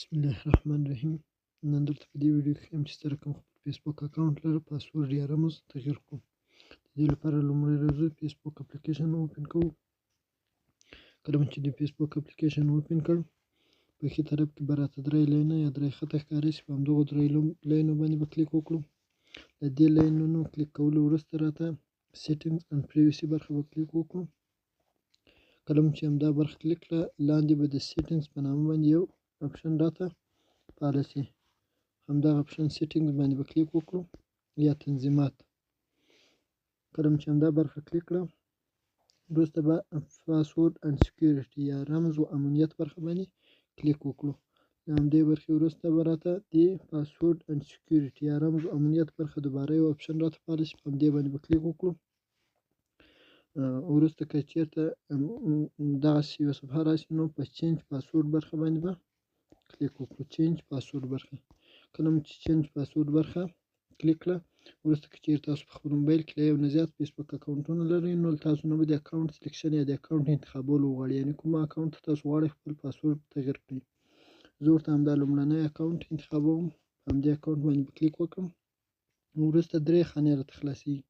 بسم الله الرحمن الرحیم. نن درته په دې ویډیو کې ښیم چې څه رقم خپل فیسبوک اکاونټ لره پاسورډ یا رمز تغیر کړو. د دې لپاره لومړی راځو فیسبوک اپلیکیشن open کوو. کله مو چې د فیسبوک اپلیکیشن open کړ، په ښي طرف کې به راته درې لاینه یا درې خطه ښکاره شي. په همدغو درې لاینو باندې به کلیک وکړو. له دې لاینونو کلیک کولو وروسته راته settings and privacy برخه به کلیک وکړو. کله مو چې همدا برخه کلیک کړه، لاندې به د settings په نامه باندې یو option راته فعاله شي. همدغه option settings باندې به کلیک وکړو یا تنظیمات. کله مو چې همدا برخه کلیک کړه، وروسته به password and security یا رمز و امنیت برخه باندې کلیک وکړو. له همدې برخې وروسته به راته د password and security یا رمز و امنیت برخه دوباره یو option راته فعاله شي. په همدې باندې به کلیک وکړو. وروسته که چېرته دغسې یوه صفحه راشي، نو په change password برخه باندې به کلیک وکړو. change password برخه، کله مو چې change password برخه کلیک کړه، وروسته که چېرې تاسو په خپل موبایل کې له یو نه زیات فیسبوک اکاونټونه لرئ، نو له تاسو نه به د account selection یا د اکاونټ انتخابول وغواړي، یعنې کوم اکاونټ ته تاسو غواړئ خپل پاسورډ تغیر کړئ. زه ورته همدا لومړنی اکاونټ انتخابوم. په همدې اکاونټ باندې به کلیک وکړم. وروسته درې خانې راته خلاصېږي.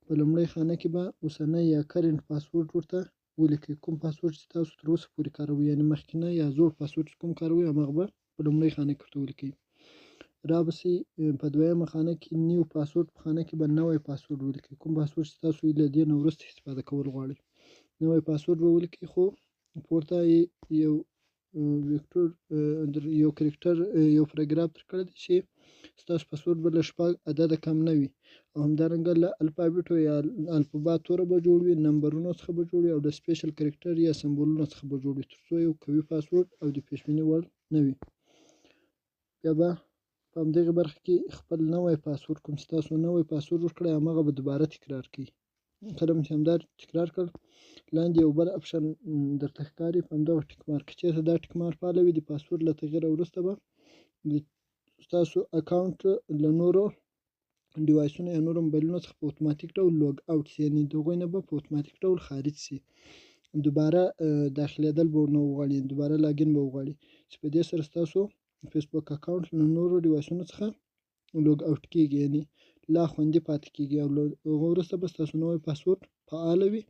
په لومړۍ خانه کې به اوسنی یا current password ورته ولیکئ، کوم پاسورډ چې تاسو تر اوسه پورې کاروئ، یعنې مخکینی یا زوړ پاسورډ چې کوم کاروئ، هماغه به په لومړۍ خانه کې ورته ولیکئ. رابسې په دویمه خانه کې new password په خانه کې به نوی پاسورډ ولیکئ، کوم پاسورډ چې تاسو یې له دې نه وروسته استفاده کول غواړئ، نوی پاسورډ به ولیکئ. خو پورته یې یو ویکټور، یو character، یو پاراګراف درکړی دی چې ستاسو پاسورډ به له 6 عدده کم نه وي، او همدارنګه له الفابیټو یا الفبا توره به جوړ وي، نمبرونو څخه به جوړ وي، او د special character یا سمبولونو څخه به جوړ وي، تر څو یو قوي پاسورډ او د پیشبیني وړ نه وي. بیا به په همدغې برخه کې خپل نوی پاسورډ، کوم چې تاسو نوی پاسورډ ورکړی، هماغه به دوباره تکرار کړئ. کله مو چې همدا تکرار کړ، لاندې یو بل option درته ښکاري، په همدغه tick mark. چېرته دا tick mark فعاله وي، د پاسورډ له تغیره وروسته به ستاسو اکاونټ له نورو ډیوایسونو یا نورو موبایلونو څخه په اتوماتیک ډول log out شي، یعنې د هغوی نه به په اتوماتیک ډول خارج شي. دوباره داخلېدل به ورنه وغواړي، دوباره login به وغواړي، چې په دې سره ستاسو فیسبوک اکاونټ له نورو ډیوایسونو څخه log out کېږي، یعنې لا خوندي پاتې کېږي. او له هغه وروسته به ستاسو نوی پاسورډ فعاله وي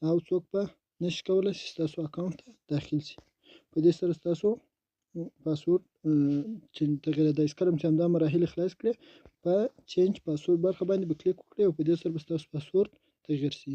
او څوک به نشي کولی چې ستاسو اکاونټ ته داخل شي. په دې سره ستاسو پاسورډ چې تغیرېدای شي. کله چې همدا مراحل خلاص کړې، په change password برخه باندې به کلیک وکړئ او په دې سره به ستاسو پاسورډ تغیر شي.